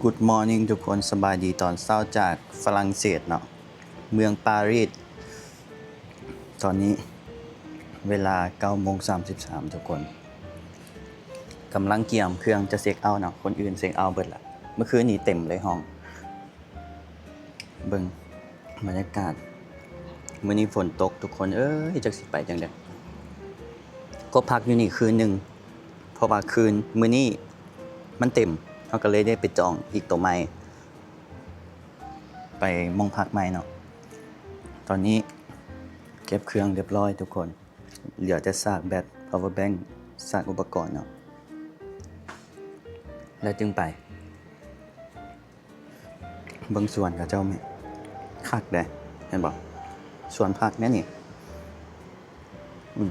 Good morning ທຸກຄົນ, ສະບາຍດີຕອນເຊົ້າຈາກຝຣັ່ງເສດເນາະ, ເມືອງປາຣີດ. ຕອນນີ້ເວລາເກົ້າໂມງສາມສິບສາມ ທຸກຄົນ, ກຳລັງກຽມເຄື່ອງຈະເຊັກເອົາເນາະ, ຄົນອື່ນເຊັກເອົາເບິດລະ. ເມື່ອຄືນນີ້ເຕັມເລີຍຫ້ອງ. ເບິ່ງບັນຍາກາດ, ມື້ນີ້ຝົນຕົກທຸກຄົນເອີຍ, ຈັກຊິໄປຈັ່ງໃດ. ກໍພັກຢູ່ນີ້ຄືນໜຶ່ງ, ເພາະວ່າຄືນມື້ນີ້ມັນເຕັມ, ເຮົາກໍເລີຍໄດ້ໄປຈອງອີກໂຕໃໝ່, ໄປໝ່ອງພັກໃໝ່ເນາະ. ຕອນນີ້ເກັບເຄື່ອງຮຽບຮ້ອຍທຸກຄົນ, ເຫຼືອແຕ່ຊາກແບັດ ພາວເວີແບັງ, ຊາກອຸປະກອນເນາະ, ແລ້ວຈຶ່ງໄປ. ເບິ່ງສວນເຂົາເຈົ້າແມ່ນຄັກເດ້, ເຫັນບໍ່? ສວນຜັກແມ່ນນີ້. ອືມ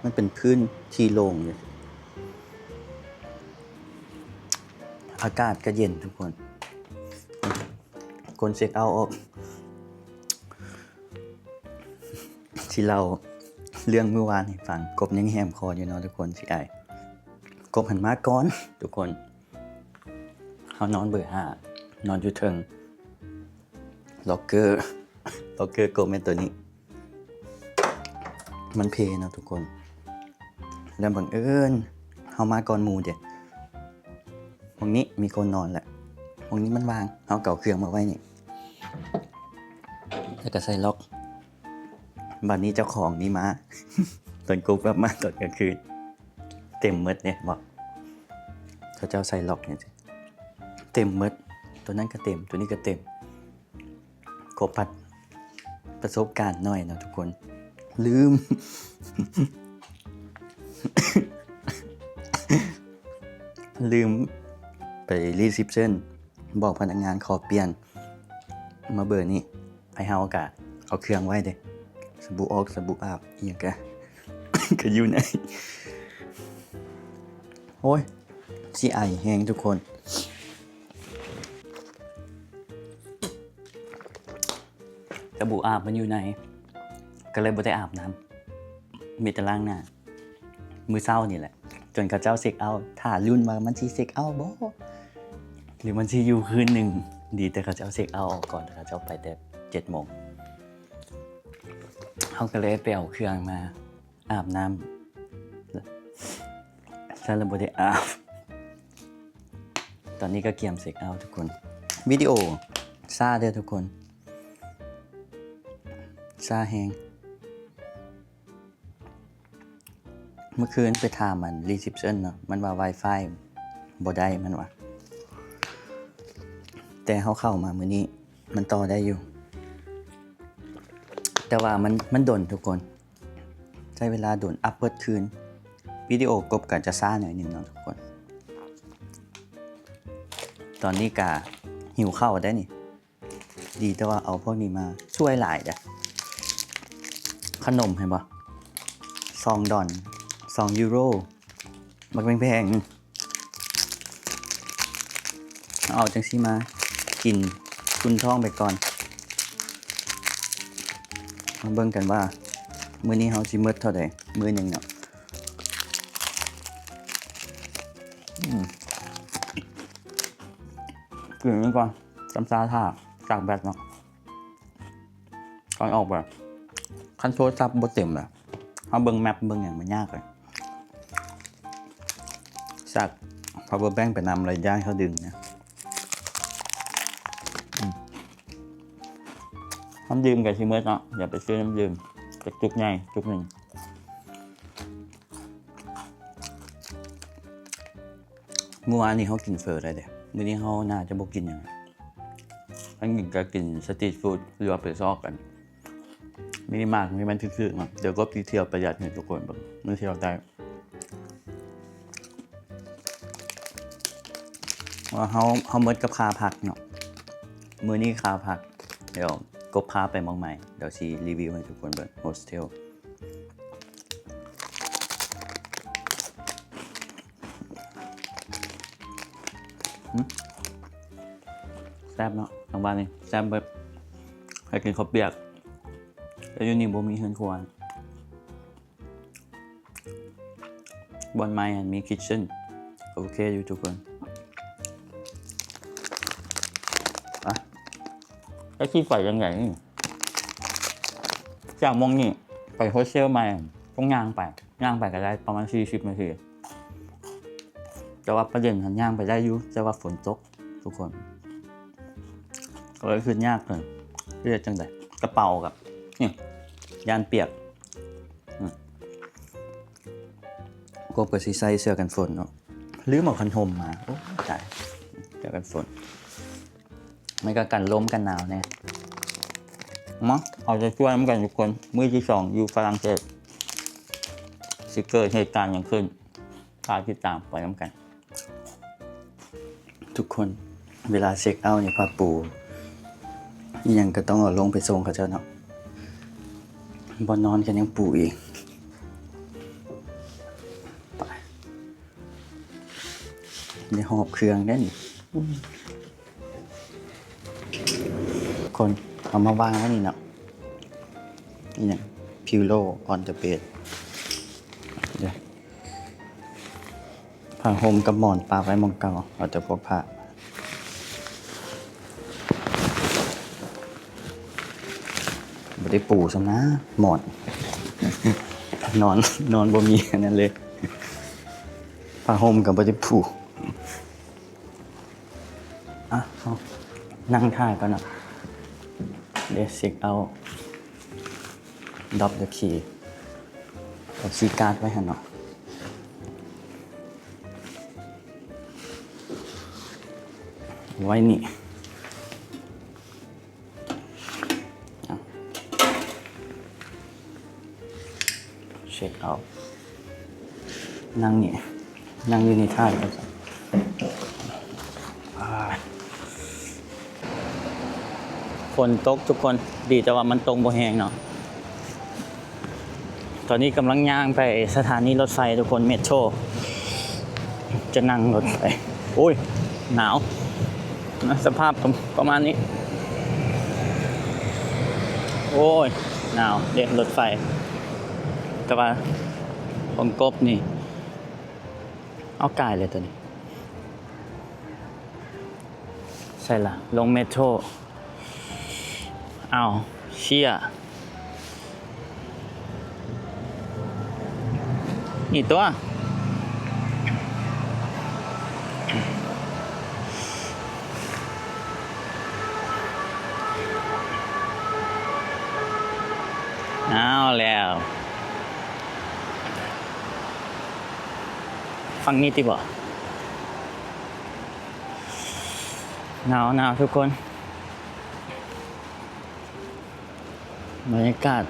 ມັນເປັນພື້ນທີ່ໂລ່ງຢູ່, ອາກາດກໍເຢັນທຸກຄົນ. ຄົນເຊັກເອົາອອກ. ຊິເລົ່າເລື່ອງມື້ວານໃຫ້ຟັງ, ກົບຍັງແຫມຄໍຢູ່ເນາະທຸກຄົນ, ຊິອາຍ. ກົບຫັ້ນມາກ່ອນທຸກຄົນ. ເຮົານອນເບີຫ້າ, ນອນຢູ່ເທິງ locker, locker ກົບແມ່ນໂຕນີ້, ມັນເພເນາະທຸກຄົນ. ແລ້ວບັງເອີນເຮົາມາກ່ອນໝູ່ເດ້, ໝ່ອງນີ້ມີຄົນນອນແຫຼະ, ໝ່ອງນີ້ມັນວ່າງ, ເຮົາກໍເອົາເຄື່ອງມາໄວ້ນີ້ ແລ້ວກໍໃສ່ລັອກ. ບັດນີ້ເຈົ້າຂອງນີ້ມາ, ຕອນກົບກັບມາຕອນກາງຄືນ ເຕັມໝົດເດ້, ເຫັນບໍ່? ເຂົາເຈົ້າໃສ່ລັອກຈັ່ງຊີ້ ເຕັມໝົດ, ໂຕນັ້ນກໍເຕັມ, ໂຕນີ້ກໍເຕັມ. ກົບພັດປະສົບການໜ້ອຍເນາະທຸກຄົນ, ລືມ ລືມໄປຣີເຊັບຊັນ ບອກພະນັກງານຂໍປ່ຽນມາເບີນີ້. ໄອ້ເຮົາກະເອົາເຄື່ອງໄວ້ເດ້, ສະບູອອກ ສະບູອາບ ອີ່ຫຍັງກະ ກະຢູ່ໃນ. ໂອ້ຍ ຊິໄອແຮງທຸກຄົນ. ສະບູອາບມັນຢູ່ໃນ ກໍເລີຍບໍ່ໄດ້ອາບນ້ຳ, ມີແຕ່ລ້າງໜ້າ. ມື້ເຊົ້ານີ້ແຫຼະ ຈົນເຂົາເຈົ້າເຊັກເອົາ, ຖ້າລຸ້ນວ່າມັນຊິເຊັກເອົາບໍ່ ຫຼືມັນຊິຢູ່ຄືນໜຶ່ງ. ດີແຕ່ເຂົາເຈົ້າເຊັກເອົາອອກກ່ອນ, ເຂົາເຈົ້າໄປແຕ່ເຈັດໂມງ. ເຮົາກໍເລີຍໄປເອົາເຄື່ອງມາອາບນ້ຳ, ຊັ້ນລະບໍ່ໄດ້ອາບ. ຕອນນີ້ກໍກຽມເຊັກເອົາທຸກຄົນ. ວິດີໂອຊ້າເດີທຸກຄົນ, ຊ້າແຮງ. ເມື່ອຄືນໄປຖາມອັນຣີເຊັບຊັນເນາະ, ມັນວ່າວາຍຟາຍບໍ່ໄດ້ ມັນວ່າ, ແຕ່ເຮົາເຂົ້າມາມື້ນີ້ມັນຕໍ່ໄດ້ຢູ່, ແຕ່ວ່າມັນ ມັນດົນທຸກຄົນ, ໃຊ້ເວລາດົນ. ອັບເບິດຄືນ, ວິດີໂອກົບກໍຈະຊ້າໜ້ອຍໜຶ່ງເນາະທຸກຄົນ. ຕອນນີ້ກະຫິວເຂົ້າໄດ໋ນີ້. ດີແຕ່ວ່າເອົາພວກນີ້ມາຊ່ວຍຫຼາຍເດ້. ຂະໜົມເຫັນບໍ່? ສອງດອນ, ສອງຢູໂຣ, ບັກແພງໆ. ເອົາຈັ່ງຊີ້ມາກິນ ທຸນທ້ອງໄປກ່ອນ. ມາເບິ່ງກັນວ່າມື້ນີ້ເຮົາຊິໝົດເທົ່າໃດ ມື້ໜຶ່ງເນາະ. ອືມ ກິນມັນກ່ອນ. ຈຳຊາຖ້າ ຈາກແບັດເນາະ ກ່ອນອອກແບບ ຄັນໂທລະສັບບໍ່ເຕັມແຫຼະ ເຮົາເບິ່ງແມັບເບິ່ງຫຍັງມັນຍາກເລີຍ. ສາກພາວເວີແບັງໄປນຳ ແລ້ວຢ້ານເຂົາດຶງນະ. ອືມ ນ້ຳດື່ມກໍຊິໝົດເນາະ, ຢ່າໄປຊື້ນ້ຳດື່ມ ຈັກຈຸກໃຫຍ່ຈຸກໜຶ່ງ. ມື້ວານນີ້ເຮົາກິນເຝີໄດ້ເດ້, ມື້ນີ້ເຮົາໜ້າຈະບໍ່ກິນຫຍັງ. ອັນກິນກໍກິນສະຕຣີດຟູດ ຫຼືວ່າໄປຊອກກັນ. ມິນິມາດມີມັນຖືກໆເນາະ, ດຽວກໍໄປທ່ຽວປະຢັດໃຫ້ທຸກຄົນເບິ່ງ, ມັນທ່ຽວໄດ້. ວ່າເຮົາ ເຮົາໝົດກັບຄ່າພັກເນາະ, ມື້ນີ້ຄ່າພັກ, ດຽວກົບພາໄປໝ່ອງໃໝ່, ດຽວຊິຣີວິວໃຫ້ທຸກຄົນເບິ່ງ ໂຮສເທລ. ອືມ ແຊບເນາະ ທາງບ້ານນີ້ແຊບເບິດ. ໃຫ້ກິນເຂົ້າປຽກ, ແຕ່ຢູ່ນີ້ບໍ່ມີເຮືອນຄົວ. ບ່ອນໃໝ່ຫັ້ນມີຄິດເຊັນ ໂອເຄຢູ່ທຸກຄົນ. ຈັກຊິໄປຈັ່ງໃດນີ້? ຈາກໝ່ອງນີ້ໄປໂຮສເທວໃໝ່ ຕ້ອງຍ່າງໄປ, ຍ່າງໄປກໍໄດ້ປະມານສີ່ສິບນາທີ. ແຕ່ວ່າປະເດັນຫັ້ນຍ່າງໄປໄດ້ຢູ່, ແຕ່ວ່າຝົນຕົກທຸກຄົນ, ກໍເລີຍຄິດຍາກເກີນ, ຊິເຮັດຈັ່ງໃດ? ກະເປົາກໍ ນີ້ ຢ້ານປຽກ. ອືມ ກົບກໍຊິໃສ່ເສື້ອກັນຝົນເນາະ, ລືມເອົາຄັນຮົ່ມມາ. ໂອ້ ຕາຍ, ເສື້ອກັນຝົນ ມັນກໍກັນລົມກັນໜາວແດ່. ມາເອົາໃຈຊ່ວຍນຳກັນທຸກຄົນ, ມື້ທີສອງຢູ່ຝຣັ່ງເສດ ຊິເກີດເຫດການຫຍັງຂຶ້ນ ຖ້າຕິດຕາມໄປນຳກັນ. ທຸກຄົນ ເວລາເຊັກເອົານີ້ ຜ້າປູອີ່ຫຍັງກໍຕ້ອງເອົາລົງໄປສົ່ງເຂົາເຈົ້າເນາະ, ບ່ອນນອນກໍຍັງປູອີກ. ໄປ ໄດ້ຫອບເຄື່ອງແດ່ນີ້. ຄົນເອົາມາວາງໄວ້ນີ້ເນາະ, ອີ່ຫຍັງ pillow on the bed ເດ້. ຜ້າຫົ່ມກັບໝອນປະໄວ້ໝ່ອງເກົ່າ, ເອົາແຕ່ພວກຜ້າ. ບໍ່ໄດ້ປູຊ້ຳນະ ໝອນ ນອນ ນອນບໍ່ມີອັນນັ້ນເລີຍ, ຜ້າຫົ່ມກໍບໍ່ໄດ້ປູ. ອ່ະ ເຮົານັ່ງຖ້າກ່ອນເນາະ, ເດ ເຊັກເອົາ drop the key ເອົາຄີກາດໄວ້ຫັ້ນເນາະ, ໄວ້ນີ້. ເຊັກເອົາ ນັ່ງນີ້ ນັ່ງຢູ່ນີ້ຖ້າກ່ອນ. ຝົນຕົກທຸກຄົນ, ດີແຕ່ວ່າມັນຕົກບໍ່ແຮງເນາະ. ຕອນນີ້ກຳລັງຍ່າງໄປສະຖານີລົດໄຟທຸກຄົນ, ເມໂທຣ ຈະນັ່ງລົດໄຟ. ໂອ້ຍ ໜາວ ສະພາບປະມານນີ້. ໂອ້ຍ ໜາວເດ້ລົດໄຟ, ແຕ່ວ່າຜົມກົບນີ້ ເອົາກາຍເລີຍຕົວນີ້. ໃສ່ລະ ລົງເມໂທຣ. ເອົາ ເຊຍ ນີ້ຕົວະ. ເອົາແລ້ວ. ຝັ່ງນີ້ຕິບໍ? ໜາວໆ ທຸກຄົນ, ບັນຍາກາດ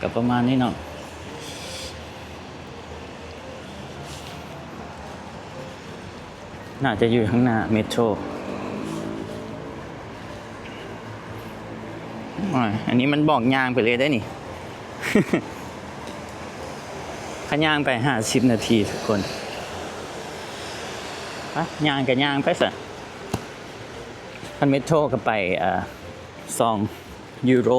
ກໍປະມານນີ້ເນາະ. ໜ້າຈະຢູ່ທາງໜ້າເມໂທຣ. ໂອ້ຍ ອັນນີ້ມັນບອກຍ່າງໄປເລີຍໄດ໋ນີ້. ຄັນຍ່າງໄປຫ້າສິບນາທີທຸກຄົນ. ໄປ ຍ່າງກໍຍ່າງໄປຊະ. ຄັນເມໂທຣກໍໄປ ເອີ ສອງຢູໂຣ.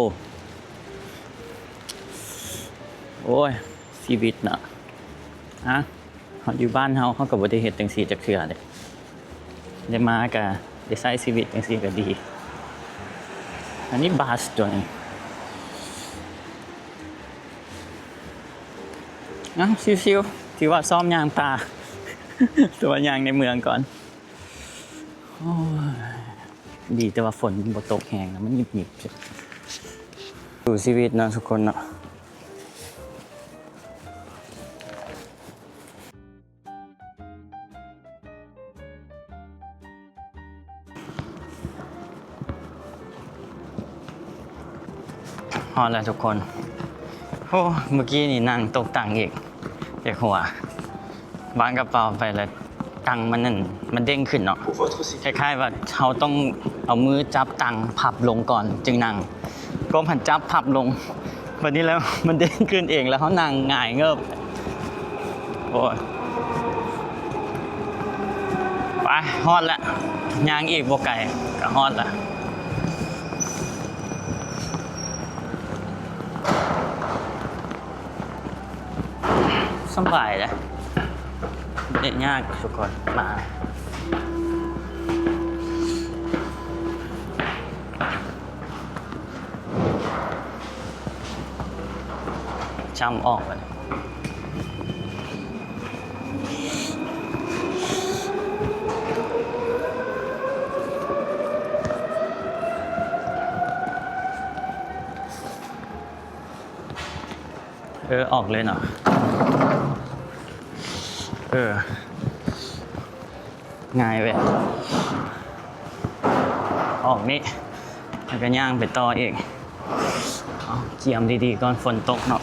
ໂອ້ຍ ຊີວິດເນາະ. ອະ ເຮົາຢູ່ບ້ານເຮົາ ເຮົາກໍບໍ່ໄດ້ເຮັດຈັ່ງຊີ້ຈັກເທື່ອເດ້. ໄດ້ມາກະໄດ້ໃຊ້ຊີວິດຈັ່ງຊີ້ກະດີ. ອັນນີ້ບັສຕົວນີ້. ເອົ້າ ຊິວໆ ຖືວ່າຊ້ອມຍ່າງປ່າ ແຕ່ວ່າຍ່າງໃນເມືອງກ່ອນ. ໂອ້ຍ ດີແຕ່ວ່າຝົນມັນບໍ່ຕົກແຮງນະ ມັນຫຍິບໆ. ສູ້ຊີວິດເນາະທຸກຄົນເນາະ. ຮອດແລ້ວທຸກຄົນ. ໂອ້ ເມື່ອກີ້ນີ້ນັ່ງຕົກຕັ່ງອີກ ເຈັບຫົວ. ວາງກະເປົາໄປແລ້ວຕັ່ງມັນນັ້ນ ມັນເດ້ງຂຶ້ນເນາະ. ຄ້າຍໆວ່າເຮົາຕ້ອງເອົາມືຈັບຕັ່ງພັບລົງກ່ອນຈຶ່ງນັ່ງ. ກໍພັນຈັບພັບລົງ ບັດນີ້ແລ້ວມັນເດ້ງຂຶ້ນເອງ ແລ້ວເຮົານັ່ງຫງາຍເງີບ. ໂອ້ຍ ໄປ ຮອດແລ້ວ ຍ່າງອີກບໍ່ໄກກໍຮອດແລ້ວ. ສະບາຍເດ້ ບໍ່ໄດ້ຍາກທຸກຄົນ ມາ. ຊ້ຳອອກບັດນີ້ ເອີ ອອກເລີຍເນາະ ເອີ ງ່າຍເວີຍ ອອກນີ້ ແລ້ວກໍຍ່າງໄປຕໍ່ອີກ ເອົາ ກຽມດີໆກ່ອນ ຝົນຕົກເນາະ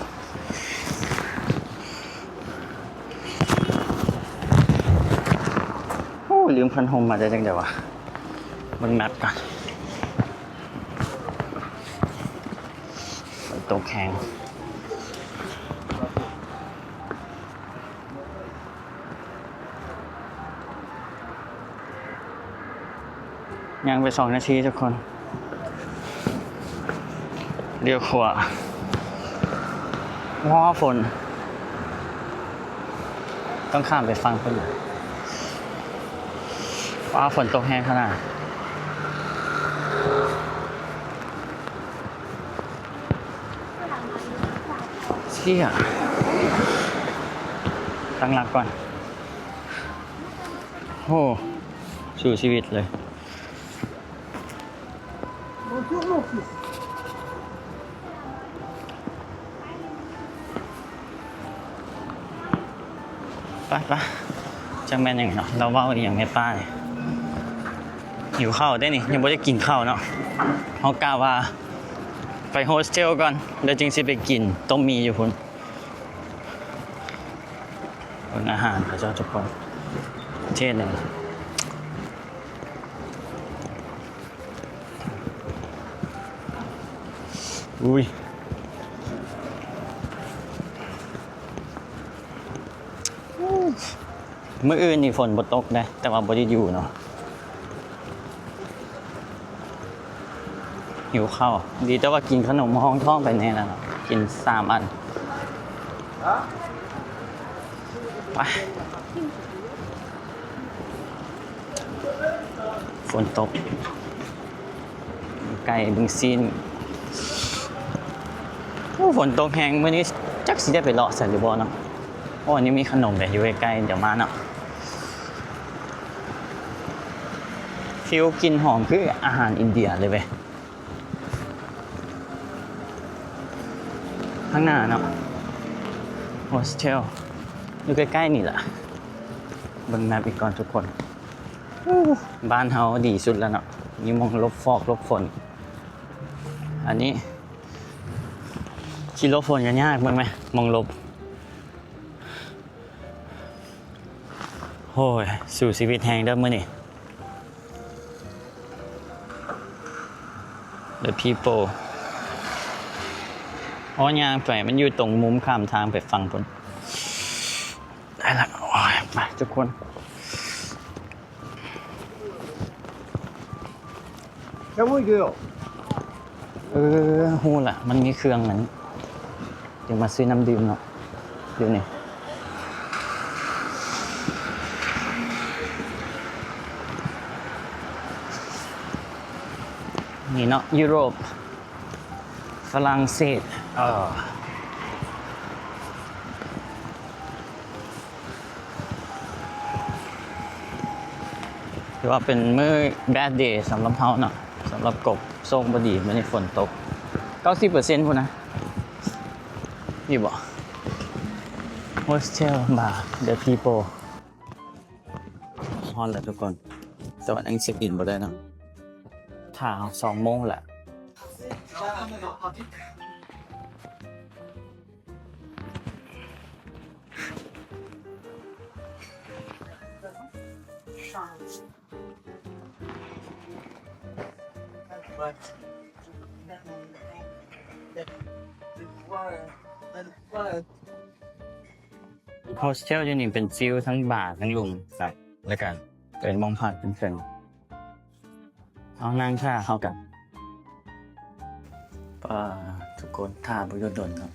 ໂອ້ ລືມຄັນຮົ່ມມາໄດ້ຈັ່ງໃດວະ ເບິ່ງແມັບກ່ອນ ຝົນຕົກແຮງ. ຍ່າງໄປສອງນາທີທຸກຄົນ ລ້ຽວຂວາ ວ້າ ຝົນ ຕ້ອງຂ້າມໄປຝັ່ງພຸ້ນ ວ້າ ຝົນຕົກແຮງຂະໜາດ ເຊຍ ຕັ້ງຫຼັກກ່ອນ ໂອ້ ສູ້ຊີວິດເລີຍ ໄປໆ ຈັກແມ່ນຫຍັງເນາະ ລາວເວົ້າອີ່ຫຍັງໃນປ່ານີ້ ຫິວເຂົ້າເດ້ນີ້ ຍັງບໍ່ໄດ້ກິນເຂົ້າເນາະ ເຮົາກະວ່າໄປໂຮສເທວກ່ອນ ແລ້ວຈຶ່ງຊິໄປກິນຕົ້ມໝີ່ຢູ່ພຸ້ນ. ເບິ່ງອາຫານເຂົາເຈົ້າທຸກຄົນ ເທດໜຶ່ງ ອຸ້ຍ ມື້ອື່ນນີ້ຝົນບໍ່ຕົກເດ້ ແຕ່ວ່າບໍ່ໄດ້ຢູ່ເນາະ. ຫິວເຂົ້າ ດີແຕ່ວ່າກິນຂະໜົມຮອງທ້ອງໄປແດ່ແລ້ວເນາະ ກິນສາມອັນ ໄປ ຝົນຕົກ ໄກ່ເບິ່ງຊີ້ນ ໂອ້ ຝົນຕົກແຮງ ມື້ນີ້ຈັກຊິໄດ້ໄປເລາະໃສຫຼືບໍ່ເນາະ. ໂອ້ ອັນນີ້ມີຂະໜົມເດ້ ຢູ່ໃກ້ໆ ດຽວມາເນາະ. ຟິວກິ່ນຫອມຄືອາຫານອິນເດຍເລີຍເວີຍ. ຂ້າງໜ້າເນາະ ໂຮສເທວ ຢູ່ໃກ້ໆ ນີ້ລະ ເບິ່ງແມັບອີກກ່ອນທຸກຄົນ. ອູ້ ບ້ານເຮົາດີສຸດແລ້ວເນາະ ມີໝ່ອງຫຼົບຟອກຫຼົບຝົນ. ອັນນີ້ຊິຫຼົບຝົນກໍຍາກ ເບິ່ງແມະ ໝ່ອງຫຼົບ. ໂອ້ຍ ສູ້ຊີວິດແຮງເດີ້ມື້ນີ້. The people ອໍ ຍ່າງໄປ ມັນຢູ່ຕົງມຸມຂ້າມທາງໄປຝັ່ງພຸ້ນ. ໄດ້ລະ ໂອ້ຍ ໄປທຸກຄົນ. ເອີ ຮູ້ລະ ມັນມີເຄື່ອງນັ້ນ ດຽວມາຊື້ນ້ຳດື່ມເນາະ ຢູ່ນີ້ ນີ້ເນາະ ຢູໂຣບ ຝຣັ່ງເສດ ເອີ. ຖືວ່າເປັນມື້ bad day ສຳລັບເຮົາເນາະ ສຳລັບກົບ ໂຊກບໍ່ດີ ມື້ນີ້ຝົນຕົກ ເກົ້າສິບເປີເຊັນພຸ້ນນະ ນີ້ບໍ Hostel Bar The People. ຮອດແລ້ວທຸກຄົນ ແຕ່ວ່າຍັງເຊັກອິນບໍ່ໄດ້ເນາະ ຖ້າສອງໂມງແຫຼະ. Hostel ຢູ່ນີ້ເປັນ view ທັງບາ ທັງລຸ່ມ ແລ້ວກະເປັນໝ່ອງພັກເປັນເຊິ່ງ. ເອົາ ນັ່ງຖ້າເຮົາກະ ປາ ທຸກຄົນ ຖ້າບໍ່ຢູ່ດົນເນາະ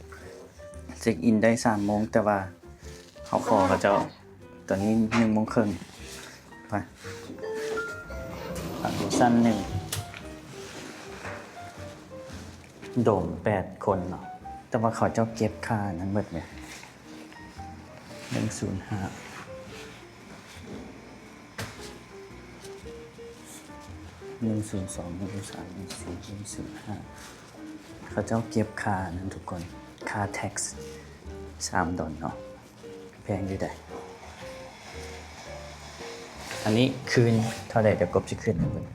ເຊັກອິນໄດ້ສາມໂມງ ແຕ່ວ່າເຮົາຂໍເຂົາເຈົ້າ ຕອນນີ້ໜຶ່ງໂມງເຄິ່ງ. ໄປ ພັກຢູ່ຊັ້ນໜຶ່ງ ໂດມແປດຄົນເນາະ ແຕ່ ແຕ່ວ່າເຂົາເຈົ້າເກັບຄ່ານັ້ນໝົດເລີຍ ໜຶ່ງສູນຫ້າ ໜຶ່ງສູນສອງ ໜຶ່ງສູນສາມ ໜຶ່ງສູນສີ່ ໜຶ່ງສູນຫ້າ ເຂົາເຈົ້າເກັບຄ່ານັ້ນທຸກຄົນ ຄ່າແທັກສາມດອນເນາະ ແພງຢູ່ໃດ໋. ອັນນີ້ຄືນເທົ່າໃດ ດຽວກົບຊິຄືນໃຫ້ເບິ່ງ.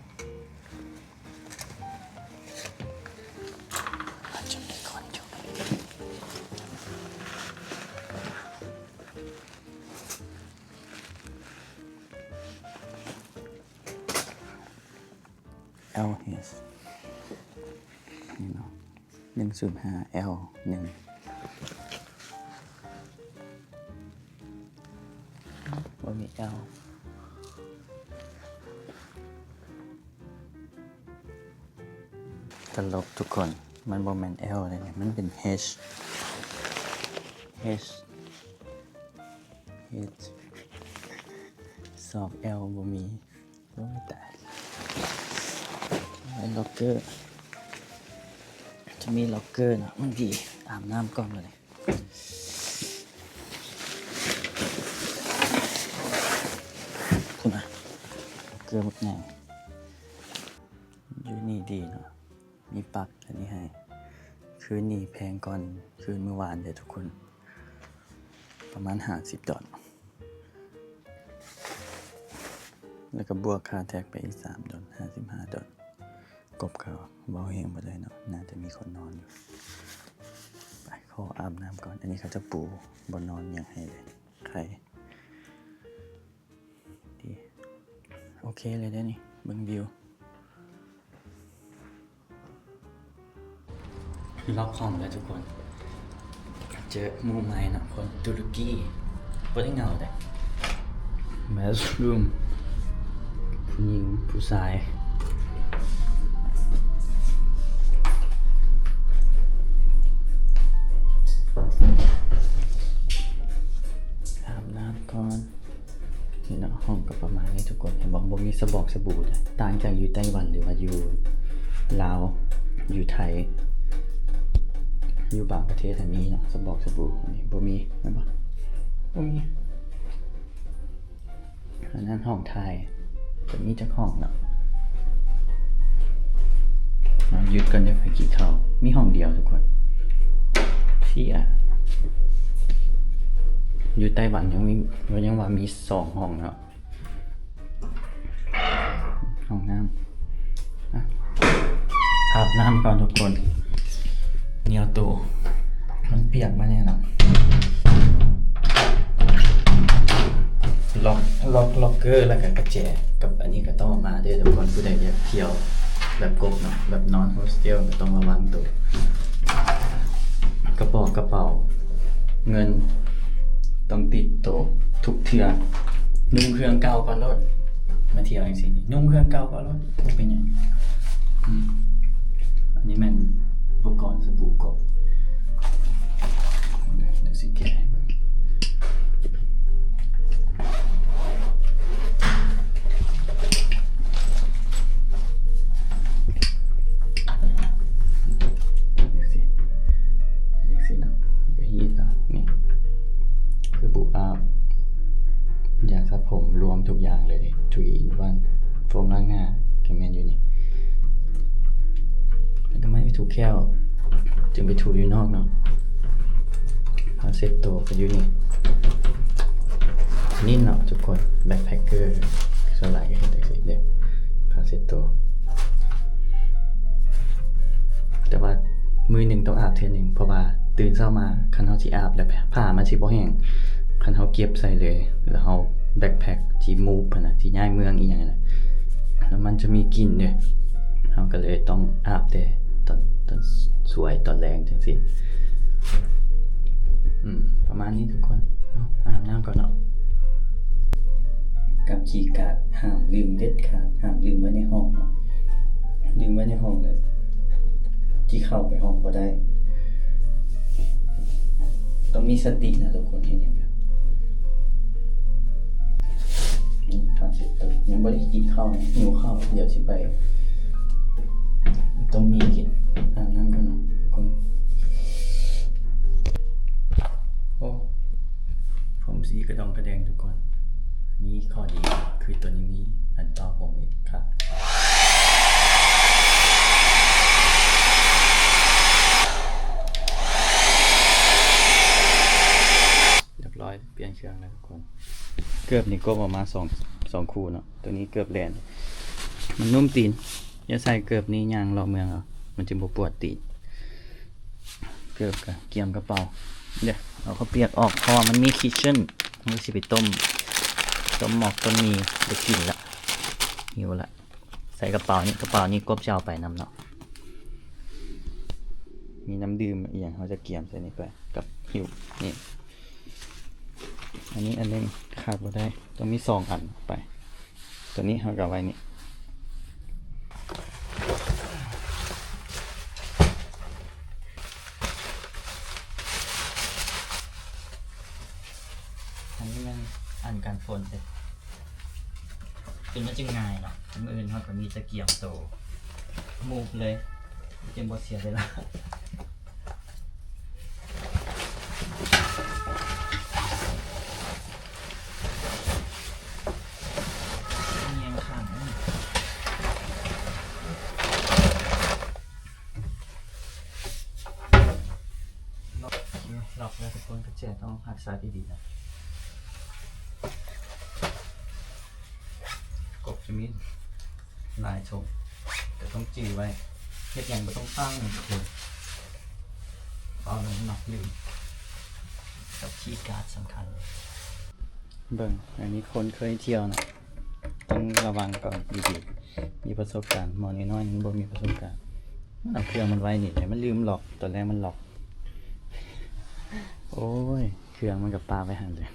ແອວເອັສ ນີ້ເນາະ ໜຶ່ງສູນຫ້າ ແອວໜຶ່ງ ບໍ່ມີແອວ. ຕະຫຼົກທຸກຄົນ ມັນບໍ່ແມ່ນແອວເດ້ ມັນເປັນເອັດ ເອັດ ເອັດ ສອກແອວບໍ່ມີ. ໂອ້ຍຕາຍ ໃນລັອກເກີ ຈະມີລັອກເກີເນາະ ບາງທີອາບນ້ຳກ່ອນເລີຍ ພຸ້ນນະ ລັອກເກີບັກໃຫຍ່ ຢູ່ນີ້ດີເນາະ ມີປັກອັນນີ້ໃຫ້ ຄືນນີ້ແພງກວ່າຄືນມື້ວານເດ້ທຸກຄົນ ປະມານຫ້າສິບດອນ ແລ້ວກໍບວກຄ່າແທັກໄປອີກສາມດອນ ຫ້າສິບຫ້າດອນ ກົບເຂົ້າ ເວົ້າແຮງບໍ່ໄດ້ເນາະ ໜ້າຈະມີຄົນນອນຢູ່. ໄປ ຂໍອາບນ້ຳກ່ອນ ອັນນີ້ເຂົາຈະປູບ່ອນນອນຫຍັງໃຫ້ເລີຍ ໄຄ ດີ ໂອເຄເລີຍເດ້ນີ້ ເບິ່ງວິວ. ລັອກຫ້ອງແລ້ວທຸກຄົນ ເຈີໝູ່ໃໝ່ເນາະ ຄົນຕຸລະກີ ບໍ່ໄດ້ເຫງົາເດ້ ແບັດຣູມ ຜູ້ຍິງຜູ້ຊາຍ ອາບນ້ຳກ່ອນ. ນີ້ເນາະ ຫ້ອງກໍປະມານນີ້ທຸກຄົນ ເຫັນບໍ່ ບໍ່ມີສະບອກສະບູເດ້ ຕ່າງຈາກຢູ່ໄຕ້ຫວັນ ຫຼືວ່າຢູ່ລາວ ຢູ່ໄທ ຢູ່ບາງປະເທດຫັ້ນມີເນາະ ສະບອກສະບູ ອັນນີ້ບໍ່ມີ ແມ່ນບໍ່ ບໍ່ມີ. ອັນນັ້ນຫ້ອງຖ່າຍ ກໍມີຈັກຫ້ອງເນາະ ເອົາ ຢຸດກ່ອນເດີ ໄປກິນເຂົ້າ ມີຫ້ອງດຽວທຸກຄົນ ເຊຍ ຢູ່ໄຕ້ຫວັນຍັງມີ ຍັງວ່າມີສອງຫ້ອງເນາະ ຫ້ອງນ້ຳ ອາບນ້ຳກ່ອນທຸກຄົນ ໜຽວໂຕ ມັນປຽກມາແນ່ນອນ ລັອກ ລັອກ ລັອກເກີ ແລ້ວກະກະແຈ ກັບອັນນີ້ກະຕ້ອງມາເດີທຸກຄົນ ຜູ້ໃດຢາກທ່ຽວແບບກົບເນາະ ແບບນອນໂຮສເທວ ກະຕ້ອງລະວັງໂຕ ກະປອກກະເປົາ ເງິນຕ້ອງຕິດໂຕທຸກເທື່ອ ນຸ່ງເຄື່ອງເກົ່າກ່ອນໂລດ ມາທ່ຽວຈັ່ງຊີ້ ນຸ່ງເຄື່ອງເກົ່າກ່ອນໂລດ ບໍ່ເປັນຫຍັງ ອືມ ອັນນີ້ແມ່ນອຸປະກອນສະບູກົບ ດຽວຊິແກະໃຫ້ເບິ່ງ. ຈັ່ງຊີ້ ເປັນຈັ່ງຊີ້ເນາະ ກະຮີດເອົາ ນີ້ ຄືບູອາບ ຢາສະຜົມລວມທຸກຢ່າງເລີຍ ທຣີອິນວັນ ໂຟມລ້າງໜ້າ ກະແມ່ນຢູ່ນີ້ ແລ້ວກະມາໄປຖູແຂ້ວ ຈຶ່ງໄປຖູຢູ່ນອກເນາະ ຜ້າເຊັດໂຕກະຢູ່ນີ້ ນີ້ເນາະທຸກຄົນ ແບັກແພັກເກີ ສ່ວນຫຼາຍກະເຮັດຈັ່ງຊີ້ເດ້ ຜ້າເຊັດໂຕ ແຕ່ວ່າມື້ໜຶ່ງຕ້ອງອາບເທື່ອໜຶ່ງ ເພາະວ່າຕື່ນເຊົ້າມາ ຄັນເຮົາຊິອາບແລ້ວຜ້າມັນຊິບໍ່ແຫ້ງ ຄັນເຮົາເກັບໃສ່ເລີຍ ແລ້ວເຮົາແບັກແພັກ ຊິມູບຫັ້ນນະ ຊິຍ້າຍເມືອງອີ່ຫຍັງຫັ້ນນະ ແລ້ວມັນຈະມີກິ່ນເດ້ ເຮົາກະເລີຍຕ້ອງອາບແຕ່ຕອນ ຕອນສວຍ ຕອນແລງຈັ່ງຊີ້ ອືມ ປະມານນີ້ທຸກຄົນ ເອົາ ອາບນ້ຳກ່ອນເນາະ ກັບຄີກາດ ຫ້າມລືມເດັດຂາດ ຫ້າມລືມໄວ້ໃນຫ້ອງເນາະ ລືມໄວ້ໃນຫ້ອງແລ້ວ ຊິເຂົ້າໄປຫ້ອງບໍ່ໄດ້ ຕ້ອງມີສະຕິນະທຸກຄົນ ເຮັດຫຍັງກະ ນີ້ ຜ້າເຊັດໂຕ ຍັງບໍ່ໄດ້ກິນເຂົ້າ ຫິວເຂົ້າ ດຽວຊິໄປ ຕ້ອງມີກິນ ອາບນ້ຳກ່ອນເນາະທຸກຄົນ. ດີກະດອງກະແດງທຸກຄົນ. ມີຂໍ້ດີຄືໂຕນີ້ມີອັນເປົ່າຜົມອີກຄັກ. ຮຽບຮ້ອຍ ປ່ຽນເຄື່ອງແລ້ວທຸກຄົນ. ເກີບນີ້ກົບອອກມາສອງ ສອງຄູ່ເນາະ. ໂຕນີ້ເກີບແລ່ນ ມັນນຸ້ມຕີນ. ຢ່າໃສ່ເກີບນີ້ຍ່າງເລາະເມືອງເອົາ ມັນຈະບໍ່ປວດຕີນ. ເກີບກະກຽມກະເປົາ. ເດີ ເອົາເຂົ້າປຽກອອກ ເພາະວ່າມັນມີຄິດເຊັ່ນ ເຮົາຊິໄປຕົ້ມ ຕົ້ມໝອກຕົ້ມໝີ່ໄດ້ກິນລະ ຫິວລະ. ໃສ່ກະເປົານີ້ ກະເປົານີ້ກົບຈະເອົາໄປນຳເນາະ. ມີນ້ຳດື່ມອີ່ຫຍັງ ເຮົາຈະກຽມໃສ່ນີ້ໄປ ກັບຫິ້ວນີ້. ອັນນີ້ອັນໜຶ່ງຂາດບໍ່ໄດ້ ຕ້ອງມີສອງອັນໄປ. ໂຕນີ້ເຮົາກະໄວ້ນີ້. ອັນນີ້ແມ່ນອັນກັນຝົນເດ້ ຄືມັນຈຶ່ງງ່າຍເນາະ. ມື້ອື່ນເຮົາກະມີແຕ່ກຽມໂຕ ມູບເລີຍ ຈຶ່ງບໍ່ເສຍເວລາ. ລັອກແລ້ວທຸກຄົນ ກະແຈຕ້ອງຮັກສາດີໆນະ. ກົບຈະມີຫຼາຍຖົງ ແຕ່ຕ້ອງຈື່ໄວ້ ເຮັດຫຍັງບໍ່ຕ້ອງຟັງທຸກຄົນ. ເອົາລົງນອກລືມ ກັບຄີກາດສຳຄັນ. ເບິ່ງ ອັນນີ້ຄົນເຄີຍທ່ຽວນະ ຕ້ອງລະວັງກ່ອນດີໆ ມີປະສົບການ. ໝໍນ້ອຍໆມັນບໍ່ມີປະສົບການ ມັນເອົາເຄື່ອງມັນໄວ້ນີ້ແຫຼະ ມັນລືມລັອກ ຕອນແລກມັນລັອກ. ໂອ້ຍ ເຄື່ອງມັນກະປະໄວ້ຫັ້ນເລີຍ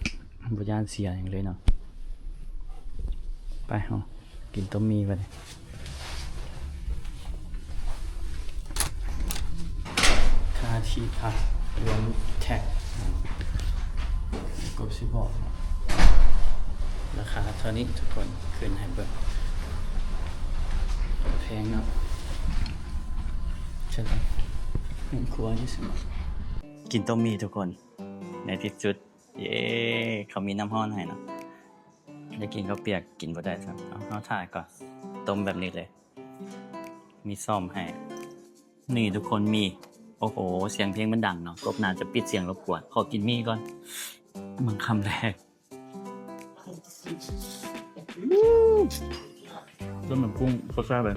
ບໍ່ຢ້ານເສຍຫຍັງເລີຍເນາະ. ໄປ ເຮົາກິນຕົ້ມໝີ່ບາດນີ້. ຄ່າທີ່ພັກລວມແທັກ ກົບຊິບອກເນາະ ລາຄາເທົ່ານີ້ທຸກຄົນ ຂຶ້ນໃຫ້ເບິ່ງ. ແພງເນາະ ເຊີນ ເຮືອນຄົວຢູ່ໃສ? ກິນຕົ້ມໝີ່ທຸກຄົນ ໃນທີ່ສຸດ ເຢ້ ເຂົາມີນ້ຳຮ້ອນໃຫ້ເນາະ. ຢາກກິນເຂົ້າປຽກ ກິນບໍ່ໄດ້ຊ້ຳ. ເອົາ ເຮົາຖ້າກ່ອນ ຕົ້ມແບບນີ້ເລີຍ ມີສ້ອມໃຫ້. ນີ້ທຸກຄົນ ໝີ່ ໂອ້ໂຫ ສຽງເພງມັນດັງເນາະ ກົບໜ້າຈະປິດສຽງລົບກວນ. ຂໍກິນໝີ່ກ່ອນ ມັນຄຳແລກ. ຕົ້ມໝໍກຸ້ງ ໂຄດແຊບເລີຍ.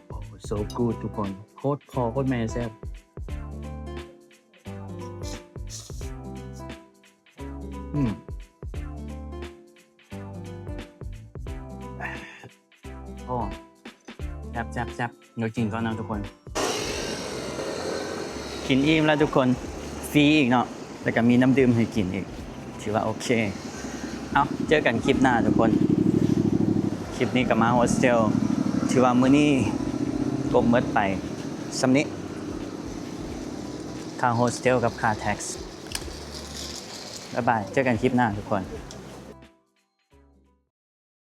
ໂອ້ so good ທຸກຄົນ ໂຄດພໍ່ໂຄດແມ່ແຊບ. ອືມ ໂອ້ ແຊບໆໆ. ດຽວກິນກ່ອນເນາະທຸກຄົນ. ກິນອີ່ມແລ້ວທຸກຄົນ ຟຣີອີກເນາະ ແລ້ວກະມີນ້ຳດື່ມໃຫ້ກິນອີກ ຖືວ່າໂອເຄ. ເອົາ ເຈີກັນຄລິບໜ້າທຸກຄົນ. ຄລິບນີ້ກະມາໂຮສເທວ ຖືວ່າມື້ນີ້ກົບໝົດໄປສ່ຳນີ້ ຄ່າໂຮສເທວກັບຄ່າແທັກ. ບາຍບາຍ ເຈີກັນຄລິບໜ້າທຸກຄົນ.